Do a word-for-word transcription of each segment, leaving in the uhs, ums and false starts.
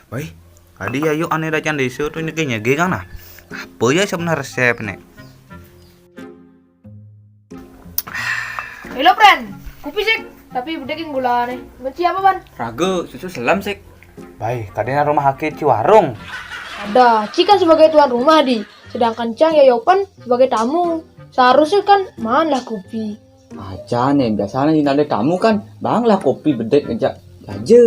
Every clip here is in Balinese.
Woi, tadi ya yuk ane racan desa tuh ini kayaknya gé kan nah. Apa ya sebenarnya resep nih? Halo friend, kopi sik, tapi bedek yang gula nih. Benci apa ban? Raga, susu selam sik. Baik, kadena rumah aki ci warung. Ada, ci kan sebagai tuan rumah di. Sedangkan cang ya yopan sebagai tamu. Seharusnya kan maan lah kopi. Aja nih, biasanya ini ada tamu kan, bang lah kopi bedek ngejak aja.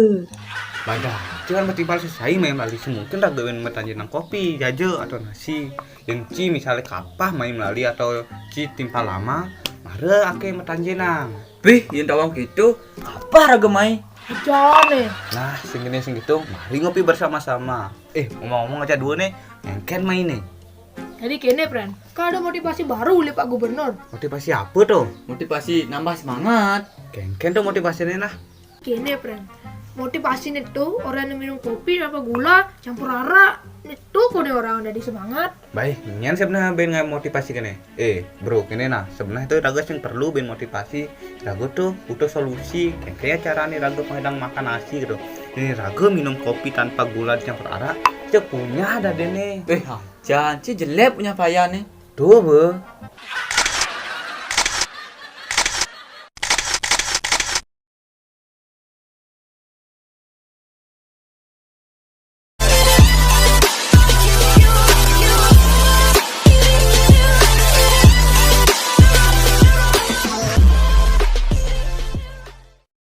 Badah, itu kan bertimpal sesai main lali semungkin raga wen metanjenang kopi, jaja atau nasi. Yang ci misalnya kapah main lali atau ci timpal lama, mare ake metanjenang. Bih, yang tawang gitu, apa raga mai? Jane. Nah, sing gini sing gitu, mari ngopi bersama-sama. Eh, ngomong-ngomong aja dua nih, ngengken main nih. Jadi kene friend, kan ada motivasi baru oleh Pak Gubernur. Motivasi apa tuh? Motivasi nambah semangat. Ngengken tuh motivasinya nah. Kene friend, motivasi itu orang yang minum kopi tanpa gula campur arak itu kode orang jadi semangat. Baik, nyen sebenarnya ben nggak motivasi kene. Eh, bro, kene nah, sebenarnya itu raga yang perlu ben motivasi. Raga tuh butuh solusi. Kayak caranya raga penghidang makan nasi gitu. Ini raga minum kopi tanpa gula dicampur arak, itu punya ada dene. Eh, aja, ci jelek punya paya nih. Tuh, be.